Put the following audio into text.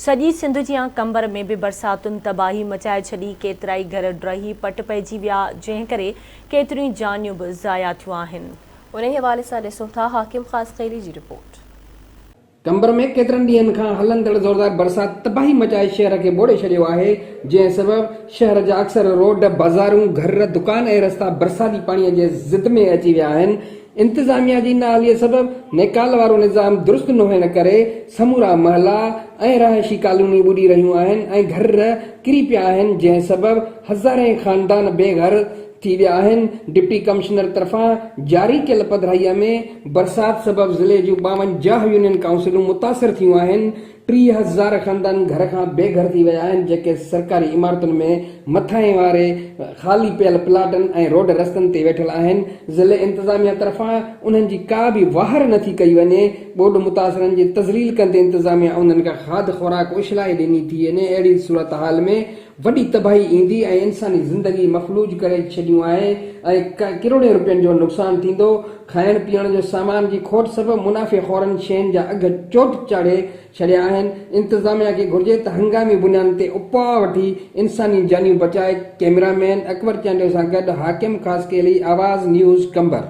سڄي سنڌ جيان قمبر ۾ به برساتن تباهي مچائي ڇڏي، ڪيترائي گهر ڊهي پٽ پئجي ويا، جنهن ڪري ڪيتريون جانيون به ضايع ٿيون آهن. انهي حوالي سان ڏسون ٿا حاڪم خاصخيلي جي رپورٽ. قمبر ۾ ڪيترن ڏينهن کان هلندڙ زوردار برسات تباهي مچائي شهر کي ٻوڙي ڇڏيو آهي، جنهن سبب شهر جا اڪثر روڊ، بازارون، گهر، دڪان ۽ رستا برساتي پاڻي جي زد ۾ اچي ويا آهن، انتظاميا جي نااهليء سبب نيڪال وارو نظام درست نه هئڻ ڪري سمورا محلا ۽ رهائشي ڪالونيون ٻڏي رهيون آهن ۽ گهر ڪري پيا آهن جنهن سبب هزارين خاندان بي گهر ٿي ويا آهن ڊپٽي ڪمشنر طرفان جاري ڪيل پڌرائيء ۾ برسات سبب ضلعي جون 52 يونين ڪائونسلون متاثر ٿيون آهن 30,000 خاندان گهر کان بي گهر ٿي ويا آهن جيڪي سرڪاري عمارتن ۾ مٿانهين واري خالي پيل پلاٽن ۽ روڊ رستن تي ويٺل آهن ضلعي انتظاميا طرفان انهن جي ڪا به واهر نه ٿي ڪئي وڃي ٻوڏ متاثرن جي تذليل ڪندي انتظاميا انهن کي کاڌ خوراڪ اڇلائي ڏني ٿي وڃي اهڙي صورتحال ۾ وڏي تباهي ايندي ۽ انساني زندگي مفلوج ڪري ڇڏيون آهي ۽ ڪروڙين روپين جو نقصان ٿيندو، کائڻ پيئڻ جو سامان جي کوٽ سبب منافعي خورن شين جا اگهه چوٽ چاڙهي ڇڏيا آهن، انتظاميا کي گهرجي ته هنگامي بنيادن تي اپاء وٺي انساني جانيون بچائي، ڪئميرا مين اڪبر چانڊيو سان گڏ حاڪم خاصخيلي، آواز نيوز، قمبر.